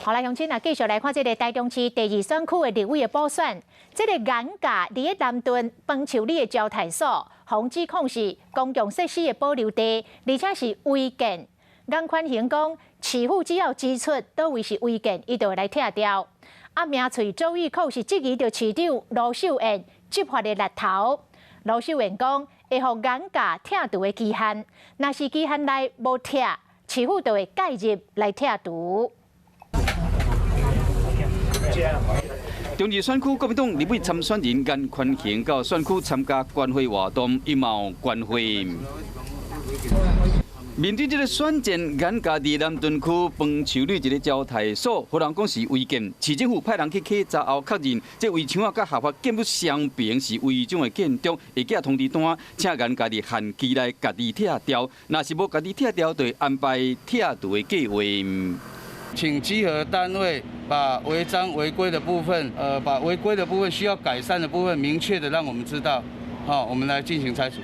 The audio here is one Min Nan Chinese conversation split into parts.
好來，鄉親啊，繼續來看這个台中市第二選區的立委的補選。這个顏家佇咧南屯楓樹里的招待所，予指控是公共設施的保留地，而且是違建。顏寬恆講，市府只要指出佗位是違建，伊就會來拆掉。啊，名嘴周玉蔻是質疑著市長盧秀燕執法的力頭。盧秀燕講，會予顏家拆除的期限，若是期限內無拆，市府就會介入來拆除。中二選區國民黨立委參選人顏寬恆到選區參加關懷活動，伊嘛有關懷。面對這个選戰，顏家佇南屯區楓樹里一个招待所，予人講是違建，市政府派人去稽查後確認，這圍牆仔佮合法建物相平是違章的建築，會寄通知單，請顏家佇限期內家己拆掉，若是無家己拆掉，就會安排拆除的計劃。請稽核單位把違章違規的部分，把違規的部分需要改善的部分，明確的讓我們知道，好，我們來進行拆除。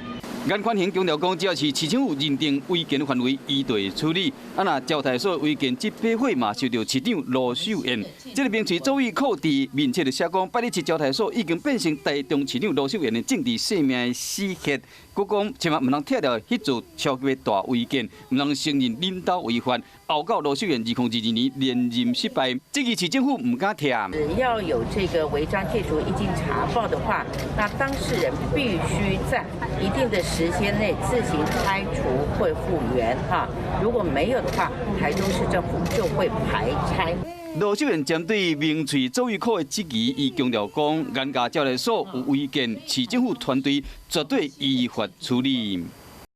顏寬恆強調講，只要是市政府認定違建的範圍，伊就會處理。啊，若招待所違建這批貨嘛，受著市長盧秀燕。這个名嘴周玉蔻佇面冊就寫講，八一七招待所已經變成台中市長盧秀燕的政治生命的死穴。閣講千萬毋通拆掉彼座超級的大違建，毋通承認領導違法。後到盧秀燕2022年連任失敗，這個市政府毋敢拆。只要有這個違章建築一經查報的話，那當事人必須在一定的時間內自行拆除或復原。哈，如果沒有的話，台中市政府就會排拆。盧秀燕針對名嘴周玉蔻的質疑，伊強調講，顏家招待所有違建，市政府團隊絕對依法處理。